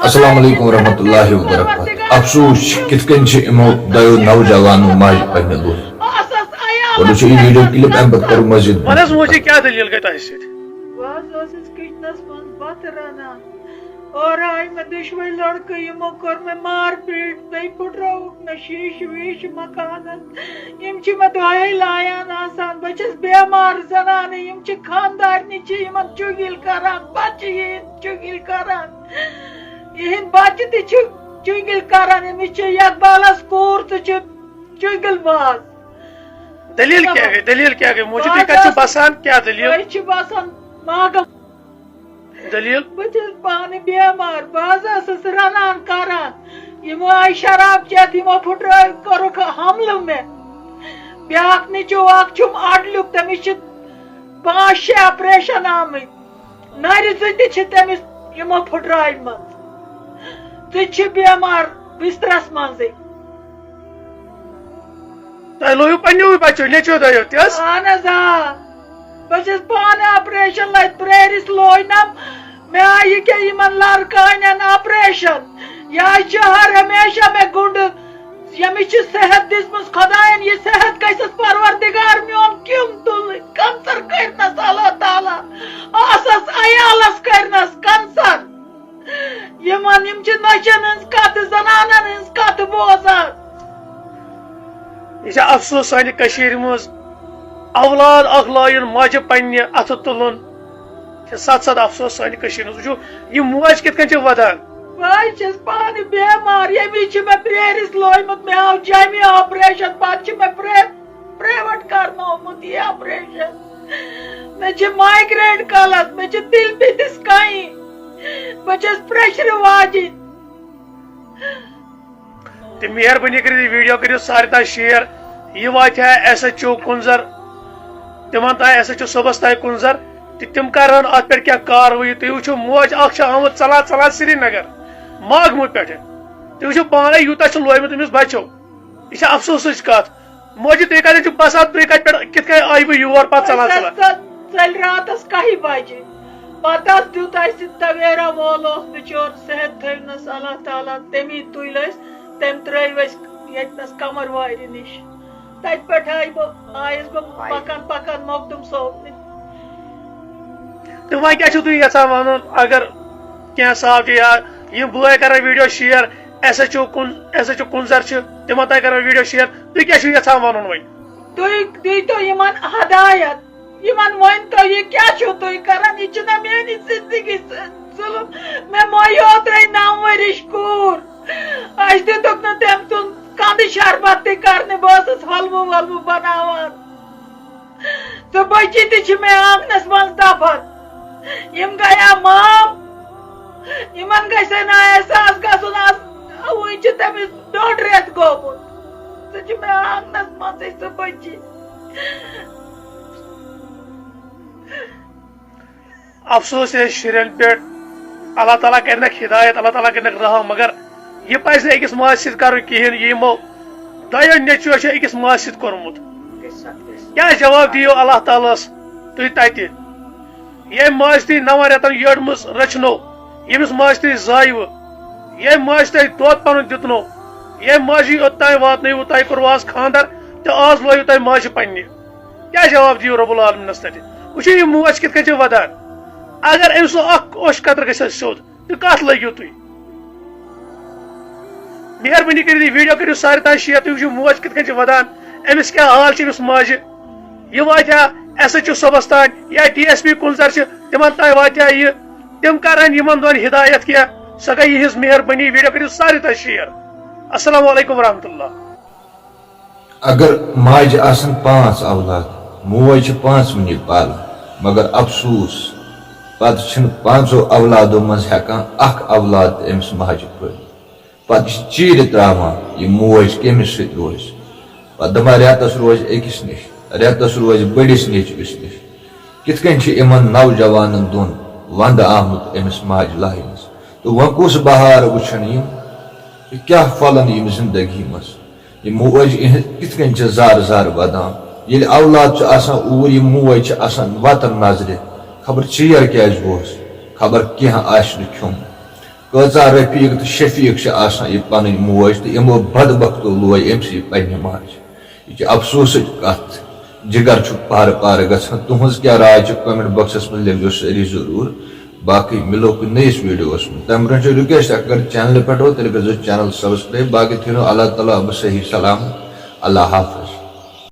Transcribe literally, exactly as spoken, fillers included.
السلام علیکم ورحمۃ اللہ وبرکاتہ۔ افسوس چھُ، کِتھ کٔنۍ چھِ یِمو دۄیو نوجوانو ماجہِ پننہِ لوٗرِ۔ گۄڈٕ وٕچھو یہِ ویڈیو کلپ، اَمہِ پتہٕ کرو مزید۔ وَن حظ موجی، کیٛاہ دٔلیٖل گٔے تۄہہِ سۭتۍ؟ بہٕ حظ ٲسٕس کِچنَس منٛز بَتہٕ رَنان۔ اورٕ آیہِ مےٚ دۄشوَے لٔڑکہٕ، یِمو کٔر مےٚ مار پیٖٹ، بیٚیہِ پھٕٹرٲوُکھ مےٚ شیٖشہٕ ویٖشہٕ مکانَس۔ یِم چھِ مےٚ دۄہَے لایان آسان۔ بہٕ چھَس بٮ۪مار زَنانہٕ، یِم چھِ خانٛدارنہِ چھِ یِمَن چُگِل کَران، بَچہٕ یِہِنٛدۍ چُگِل کَران، یِہِنٛدۍ بَچہٕ تہِ چھِ چُگِل کَران۔ أمِس چھِ یَقبالَس کوٗر تہٕ چھِ چُگِل باز۔ دٔلیٖل کیٛاہ گٔے؟ دٔلیٖل کیٛاہ گٔے؟ موجی، تُہۍ کَتہِ چھِو بَسان؟ کیٛاہ دٔلیٖل؟ أسۍ چھِ بَسان ماگام۔ دٔلیٖل؟ بہٕ چھَس پانہٕ بٮ۪مار، بہٕ حظ ٲسٕس رَنان کَران۔ یِمو آیہِ شراب چٮ۪تھ، یِمو پھٕٹرٲو، کوٚرُکھ حملہٕ مےٚ۔ بیٛاکھ نیٚچوٗ اَکھ چھُم اَڈلیُک، تٔمِس چھِ پانٛژھ شےٚ آپریشن آمٕتۍ۔ نَرِ زٕ تہِ چھِ تٔمِس یِمو پھٕٹرایمَژ۔ ژٕ چھِ بٮ۪مار بِسترَس منٛزٕے۔ تۄہہِ لویِو پننیوٕے بچو، نیٚچوِ دۄیو تہِ حظ؟ اہن حظ، آ۔ بہٕ چھَس پانہٕ آپریشن لَگہِ پرٛیرِس لوینَم۔ مےٚ آیہِ یہِ کیٛاہ یِمن لڑکانٮ۪ن آپریشن؟ یہِ آیہِ شہر ہمیشہ مےٚ گُنڈٕ۔ ییٚمِس چھِ صحت دِژمٕژ خۄدایَن، یہِ صحت گژھٮ۪س پروردگار میون کیُم تُلٕنۍ۔ کَنسر کٔرنَس اللہ تعالیٰ۔ آسَس عیالَس کٔرنَس کَنسر۔ یِمن، یِم چھِ نۄشن ہٕنٛز کتھ، زنانن ہٕنٛز کتھ بوزان۔ یہِ چھِ افسوس سانہِ کٔشیٖرِ منٛز، اولاد اکھ لایُن ماجہِ پننہِ اتھٕ تُلُن، چھِ ستھ ستھ افسوس سانہِ کٔشیٖرِ منٛز۔ وٕچھِو، یہِ موج کِتھ کٔنۍ چھِ ودان۔ بہٕ حظ چھَس پانہٕ بٮ۪مار، ییٚمہِ وِزِ چھِ مےٚ پرٛیرِس لویمُت، مےٚ آو جمی آپریشن، پتہٕ چھِ مےٚ پرٛے-، پرٛیویٹ کرنومُت یہِ آپریشن۔ مےٚ چھِ مایگرین کلس، مےٚ چھِ تِلہٕ پِتِس کَنہِ، بہٕ چھَس پریشرِ واجِنۍ۔ تہٕ مہربٲنی کٔرِتھ یہِ ویڈیو کٔرِو سارِ تام شیئر۔ یہِ واتہِ ہا ایس ایچ او کُنزر، تِمن تام ایس ایچ او صٲبس تام کُنزر، تہٕ تِم کرن اتھ پٮ۪ٹھ کینٛہہ کاروٲیی۔ تُہۍ وٕچھِو، موج اکھ چھِ آمٕژ ژلان ژلان سرینگر ماگمہٕ پٮ۪ٹھٕ۔ تُہۍ وٕچھِو پانے، یوٗتاہ چھُ لویمُت أمِس بچو۔ یہِ چھِ افسوسٕچ کتھ۔ موجی، تُہۍ کتٮ۪ن چھِو بسان؟ تُہۍ کتہِ پٮ۪ٹھ، کِتھ کٔنۍ آیوٕ یور پتہٕ ژلان أسۍ ژلان؟ حظ ژ-، ژٔلۍ راتس کاہہِ بجہِ۔ پتہٕ حظ دیُت اَسہِ تویرا وول اوس بِچور، صحت تھٲونس اللہ تعالیٰ، تٔمی تُلۍ أسۍ، تٔمۍ ترٲوۍ أسۍ ییٚتنس قمر وارِ نِش۔ تتہِ پٮ۪ٹھ آیہِ بہٕ، آیس بہٕ پکان پکان مخدوم صٲبنہِ۔ تہٕ وۄنۍ کیٛاہ چھِو تُہۍ یژھان ونُن؟ اگر کینٛہہ صاحب چھِ یا یِم بٲے کران video share, S H O کُن، ایس ایچ او کُنزر چھِ، تِمن تام کران ویڈیو شیئر، تُہۍ کیٛاہ چھِو یژھان ونُن وۄنۍ؟ تُہۍ دیٖتو یِمن ہدایت، یِمن ؤنۍتو، یہِ کیٛاہ چھِو تُہۍ کران؟ یہِ چھِنہ میٛٲنی زندگی سۭتۍ ظُلُم؟ مےٚ مۄیہِ اوترَے نَو ؤرِش کوٗر، اَسہِ دِتُکھ نہٕ تٔمۍ سُنٛد کَنٛدٕ شربت تہِ کرنہِ، بہٕ ٲسٕس حلوٕ وَلوٕ بناوان۔ ژٕ بٔچی تہِ چھِ مےٚ آنٛگنَس منٛز دفن۔ یِم گٔیا مام، یِمن گژھِ ہے نہٕ احساس گژھُن، آز وُنہِ چھِ تٔمِس ڈۄڈ رٮ۪تھ گوٚمُت۔ ژٕ چھِ مےٚ آنٛگنَس منٛزٕے سُہ بٔچی۔ افسوس چھِ شُرٮ۪ن پٮ۪ٹھ، اللہ تعالیٰ کَرنَکھ ہدایت، اللہ تعالیٰ کَرنَکھ رحم، مگر یہِ پَزِ نہٕ أکِس ماجہِ سۭتۍ کَرُن کِہیٖنۍ۔ یہِ یِمو دۄیو نیٚچویو چھُ أکِس ماجہِ سۭتۍ کوٚرمُت۔ کیٛاہ جواب دِیِو اللہ تعالیٰ ہَس تُہۍ تَتہِ؟ ییٚمہِ ماجہِ تُہۍ نَوَن رٮ۪تَن یٔڈمٕژ رٔچھنو، ییٚمِس ماجہِ تُہۍ زایوٕ، ییٚمہِ ماجہِ تۄہہِ دۄد پَنُن دیُتنو، ییٚمہِ ماجہِ اوٚتام واتنٲوِو، تۄہہِ کوٚروٕ آز خانٛدر تہٕ آز لٲیِو تۄہہِ ماجہِ پنٛنہِ۔ کیٛاہ جواب دِیِو رب العالمینَس تَتہِ؟ وٕچھِو، یہِ موج کِتھ کٔنۍ چھِ وَدان۔ اگر أمۍ سُنٛد اکھ اوٚش قطرٕ گژھِ ہا سیوٚد، تہٕ کَتھ لٔگِو تُہۍ؟ مہربٲنی کٔرِتھ یہِ ویڈیو کٔرِو سارِ تام شیئر۔ تُہۍ وٕچھِو موج کِتھ کٔنۍ چھِ وَدان، أمِس کیٛاہ حال چھِ أمِس ماجہِ۔ یہِ واتہِ ہا ایس ایچ او صٲبَس تام یا ڈی ایس پی کُنزر چھِ، تِمَن تام واتہِ ہا یہِ۔ تِم کَرَن یِمَن دۄن ہدایت کینٛہہ۔ سۄ گٔے یِہٕنٛز مہربٲنی۔ ویڈیو کٔرِو سارِ تام شیئر۔ السلام علیکم ورحمتہ اللہ۔ اگر ماجہِ آسن پانٛژھ اولاد، موج چھِ پانٛژوٕنی پالان، مگر افسوس، پتہٕ چھِنہٕ پانٛژو اولادو منٛز ہٮ۪کان اکھ اولاد تہِ أمِس ماجہِ پٲلِتھ۔ پتہٕ چھِ چیٖرِ تراوان، یہِ موج کٔمِس سۭتۍ روزِ؟ پتہٕ دپان، رٮ۪تس روزِ أکِس نِش، رٮ۪تس روزِ بٔڑِس نیٚچوِس نِش۔ کِتھ کٔنۍ چھِ یِمن نوجوانن دۄن ونٛدٕ آمُت أمِس ماجہِ لاینس؟ تہٕ وۄنۍ کُس بہار وٕچھن یِم؟ تہٕ کیٛاہ پھۄلن یِم زندگی منٛز؟ یہِ موج یِہٕنٛز کِتھ کٔنۍ چھِ زار زار ودان؟ ییٚلہِ اولاد چھُ آسان اوٗرۍ، یہِ موج چھِ آسان وتن نظرِ، خبر ژیر کیٛازِ گوس، خبر کینٛہہ آسہِ نہٕ کھیوٚمُت۔ کۭژاہ رفیق تہٕ شفیق چھِ آسان یہِ پنٕنۍ موج، تہٕ یِمو بدبختو لوے أمۍ سٕے پننہِ ماجہِ۔ یہِ چھِ افسوسٕچ کتھ، جگر چھُ پارٕ پارٕ گژھان۔ تُہنٛز کیٛاہ راے چھِ؟ کمنٹ باکسس منٛز لیکھزیو سٲری ضروٗر۔ باقٕے مِلو کُنہِ نٔیِس ویڈیوس منٛز۔ تمہِ برونٛہہ چھِ رِکویسٹ، اگر چینلہِ پٮ۪ٹھ ہو تیٚلہِ کٔرزیو چینل سبسکرائب۔ باقٕے تھٲینو اللہ تعالیٰ بہٕ صحیح سلامت۔ اللہ حافظ۔